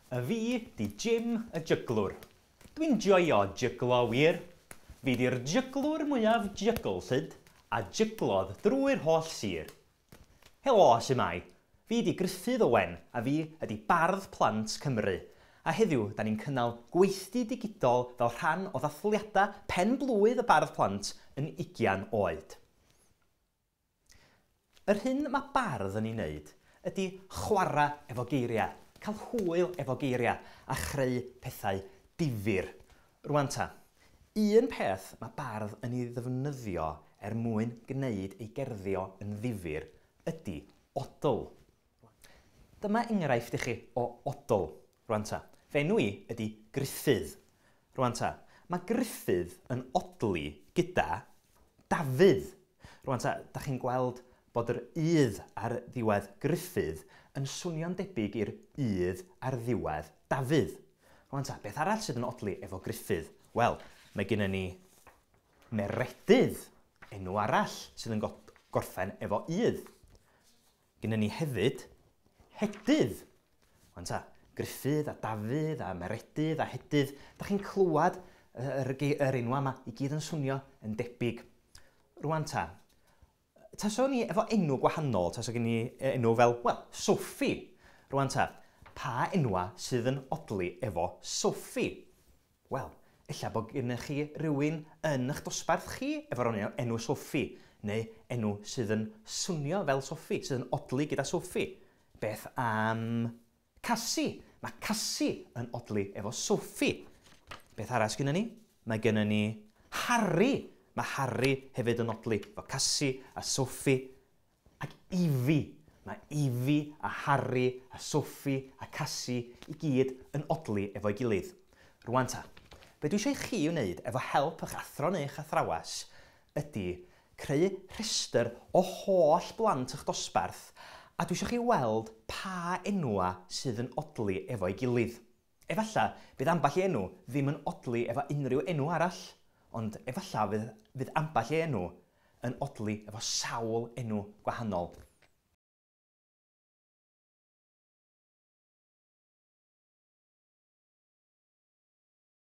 Y fi 'di Jim y jyglwr. Dwi'n joio jyglo wir. Fi 'di'r jyglwr mwyaf jyglllyd a jyglodd drwy'r holl sir. Helo, shwmae? Fi 'di Gruffydd Owen a fi ydi Bardd Plant Cymru. A heddiw 'da ni'n cynnal gweithdy digidol fel rhan o ddathliadau pen-blwydd y Bardd Plant yn ugian oed. Yr hyn mae bardd yn ei wneud ydy chwarae efo geiriau, cael hwyl efo geiriau a chreu pethau difyr. Rwan ta, un peth mae bardd yn ei ddefnyddio er mwyn gwneud ei gerddi o yn ddifyr ydy odl. Dyma enghraifft i chi o odl. Rwan ta, fy enw i ydy Gruffydd. Rwan ta, mae Gruffydd yn odli gyda Dafydd. Rwan ta, da chi'n gweld bod yr ydd ar ddiwedd Gruffydd yn swnio'n debyg i'r ydd ar ddiwedd Dafydd. Rwan ta, beth arall sydd yn odli efo Gruffydd? Wel, mae gennym ni Meredydd, enw arall sydd yn gorffen efo ydd. Gennym ni hefyd Hedydd. Rwan ta, Gruffydd a Dafydd a Meredydd a Hedydd, da chi'n clywed yr, yr enwau yma i gyd yn swnio yn debyg. Rwan ta, taswn ni efo enw gwahanol, taswn gen i enw fel, wel, Sophie. Rwan ta, pa enwa sydd yn odli efo Sophie? Wel, ella bod gennych chi rywun yn eich dosbarth chi efo'r enw Sophie, neu enw sydd yn swnio fel Sophie, sydd yn odli gyda Sophie. Beth am Cassie? Mae Cassie yn odli efo Sophie. Beth arall gennym ni? Mae gennym ni Harry. Mae Harry hefyd yn odli efo Cassie a Sophie. Ac Evie. Mae Evie a Harry a Sophie a Cassie i gyd yn odli efo'i gilydd. Rwan ta, be dwi eisiau i chi wneud efo help eich athro neu eich athrawes ydy creu rhestr o holl blant eich dosbarth a dwi eisiau chi weld pa enwa sydd yn odli efo'i gilydd. Efallai bydd ambell i enw ddim yn odli efo unrhyw enw arall, ond efallai fydd ambell i enw yn odli efo sawl enw gwahanol.